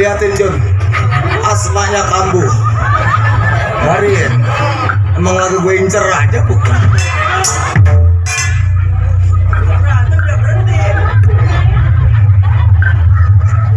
liatin Jun, asmanya kambuh. Hari emang lagi gue incer aja bukan?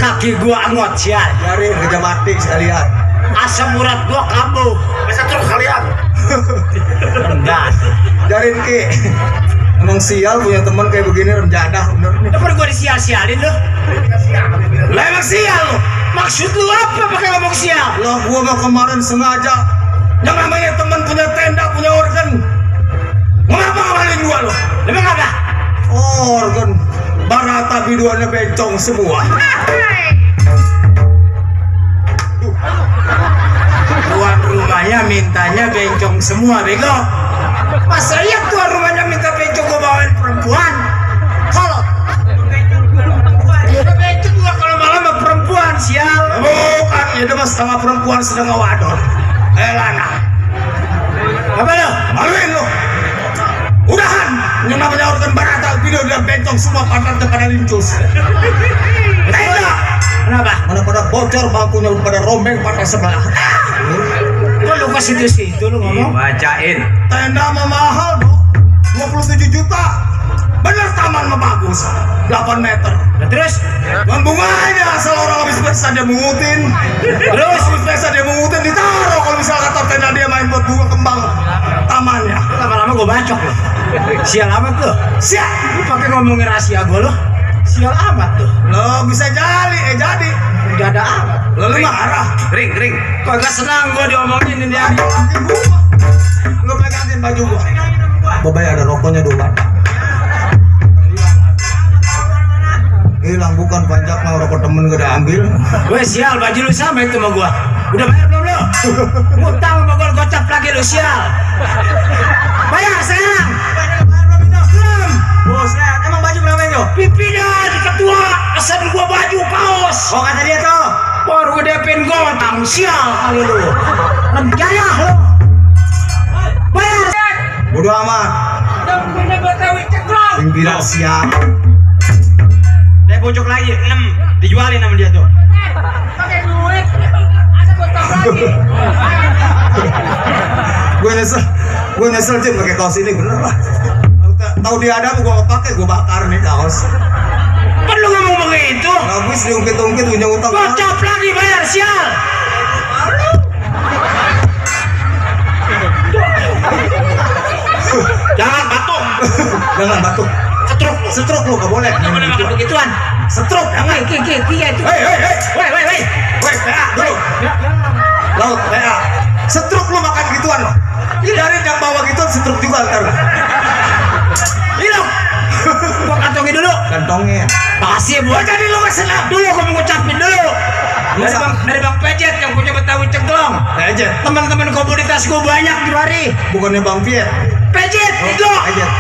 Kaki gua angot ya. Dari kerja mati sekalian. Asam urat gua kambuh. Bisa terus kalian. Enggak. Jarin Ki. Emang sial punya teman kayak begini remjadah bener nih. Depan gua disial-sialin lu. Lah emang sial lu. Maksud lu apa pakai ngomong sial? Lah gua mah kemarin sengaja. Yang namanya teman punya tenda, punya organ. Mengapa ngamalin gua lo? Emang apa? Organ. Barata biduannya bencong semua. Tuan rumahnya mintanya bencong semua, bego. Masa iya tuan rumahnya minta bencong gua bawain perempuan? Kalau bencong juga kalau malam sama perempuan, sial. Bukan, ya udah mas setengah perempuan sedang wadon. Lana. Apa lo? Maluin lo. Udahan, yang namanya organ barata video dia bencong semua pantatnya pada lincus. Tenda. Kenapa? Mana pada bocor bangkunya pada rombeng pada sebelah. Lu kasih di situ lu ngomong. Bacain. Tenda mah mahal bro, 27 juta. Bener taman mah bagus, 8 meter. Nah, terus? Bunganya asal orang habis pesta dia mengutin. Terus habis pesta dia mengutin ditaruh kalau misalnya kata tenda dia main buat bunga kembang tamannya. Lama-lama gue bacok loh. Sial amat tuh. Siap. Lu pakai ngomongin rahasia gue loh. Sial amat tuh. Lo bisa jadi. Udah ada amat. Lo marah. Ring. Kagak senang gue diomongin ini hari. Lo pegangin baju gua. Babai ada rokoknya 2 batang. Hilang bukan pajak mah rokok temen gak ada ambil. Gue sial baju lu sama itu sama gua. Udah bayar belum lu? Ngutang sama gua gocap lagi lu sial. Bayar sekarang. Belum. Bos, emang baju berapa itu? Pipinya di ketua pesan gua baju kaos. Oh kata dia tuh. Baru gue depin gotang sial kali lu. Renjaya lu. Bayar. Bodo amat. Pimpinan siap. Dia pojok lagi 6 dijualin sama dia tuh. Pakai duit. Ada gotang lagi. Gue nyesel Jin pakai kaos ini bener lah. Tahu dia ada gue pakai gue bakar nih kaos. Kan lu ngomong begitu? Habis diungkit-ungkit punya utang. Gocap lagi bayar sial. Jangan batuk. Jangan batuk. Setruk lu gak boleh. Gak boleh makan begituan. Setruk jangan. Itu. Woi. PA dulu. Laut PA. Setruk lu makan gituan lo. Dari yang bawa gituan setruk juga ntar. Hilang. Gua kantongin dulu. Kantongnya. Makasih buat jadi lu kesenap dulu gua mau ngucapin dulu. Dari Bang Pejet yang punya Betawi Ceglong. Pejet. Teman-teman komunitas gua banyak di mari. Bukannya Bang Piet. Pejet itu. Pejet.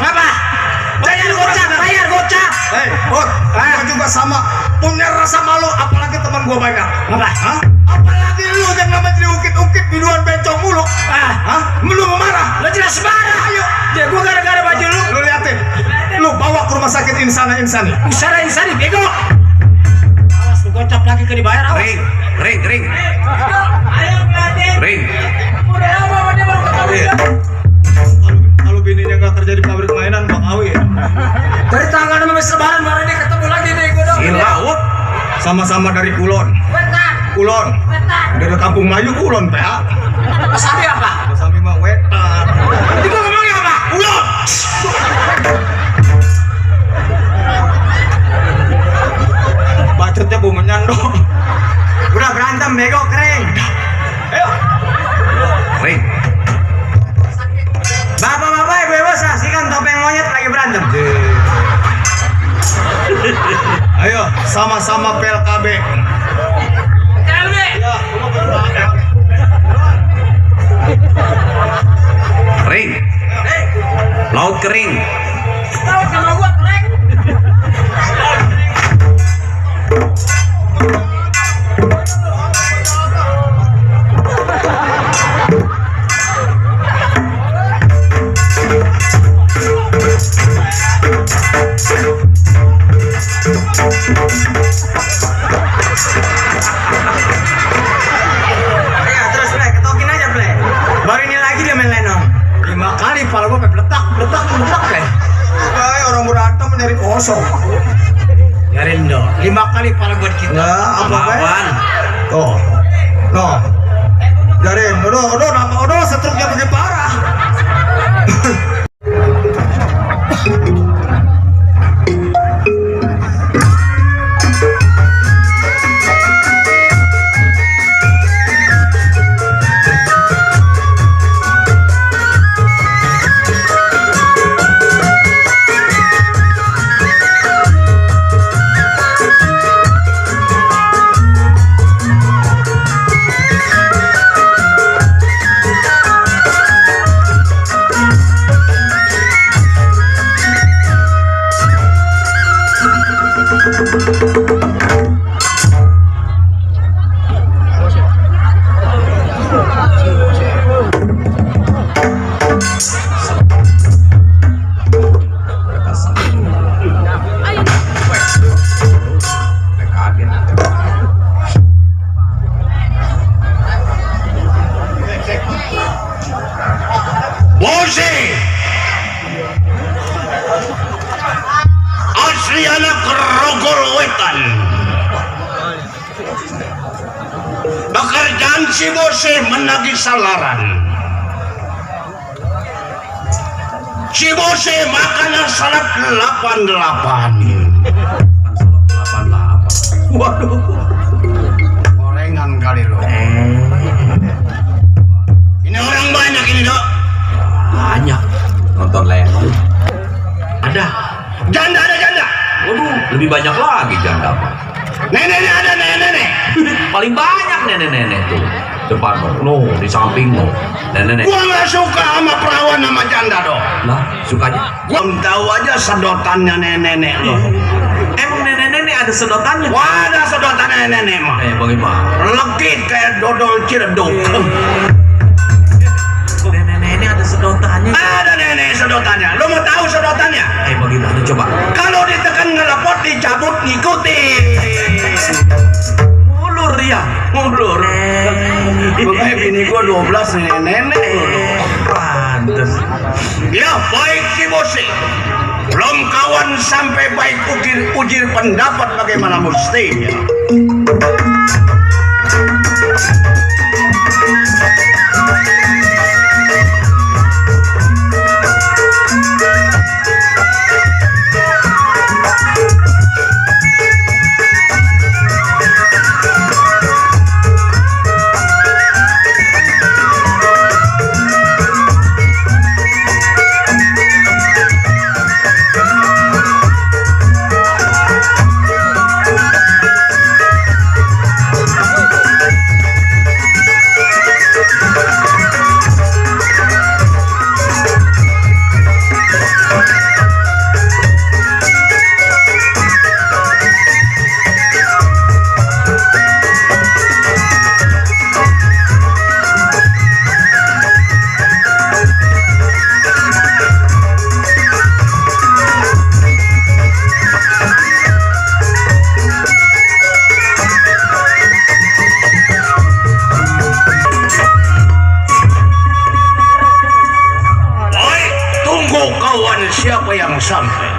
Apa? Bayar gocap. Hei, Bot, gua juga sama punya rasa malu, apalagi teman gua banyak. Apa? Hah? Apalagi lu yang namanya diungkit-ungkit biduan bencong mulu. Hah? Lu marah? Lu jelas marah. Ayo. Ya gua gara-gara baju lu. Lu liatin. Lu bawa ke rumah sakit Insani. Insani bego. Awas lu gocap lagi ke dibayar awas. Ring. Ring. Kalau bininya nggak kerja di pabrik mainan, Bang Awi ya? Dari tanggal 15 Lebaran baru ini ketemu lagi nih gua dong. Si laut. Sama-sama dari Kulon. Kulon. Dari Kampung Melayu Kulon, PA. Masami apa? Masami mah wetan. Itu gua ngomongnya apa? Kulon. Bacotnya bu menyandong. Udah berantem bego kering. Ayo. Ring. Bapak-bapak, ibu-ibu saksikan topeng monyet lagi berantem. Ayo, sama-sama PLKB. Ring. Laut kering. kosong. Biarin dong. 5 kali pala buat kita. Nah, apa be? Lawan. Oh, no. Jarin, aduh, setruknya begini parah. Bose asli anak Rogol Wetan. Pekerjaan si Bose menagih salaran. Si Bose makanan salat 88. Waduh. Gorengan kali lo. Ini orang banyak ini dok. Banyak nonton Lenong. Ada. Janda ada janda. Waduh, lebih banyak lagi janda Pak. Nenek ada nenek. Paling banyak nenek-nenek tuh. Depan no, di samping no. Nenek-nenek. Gua nggak suka sama perawan sama janda dok. Lah, sukanya. Gua tahu aja sedotannya nenek lo. Emang nenek-nenek ada sedotannya? Wah ada sedotan nenek mah. Bagaimana? Legit kayak dodol ciledug. Nenek-nenek ada sedotannya. Ada nenek sedotannya. Lo mau tahu sedotannya? Bagaimana coba? Kalau ditekan ngelepot dicabut ngikuti. Mulur dia, mulur. Makanya bini gua 12 nenek. Pantes. Ya baik si Bose. Belum kawan sampai baik ujir pendapat bagaimana mestinya. Siapa yang sampai?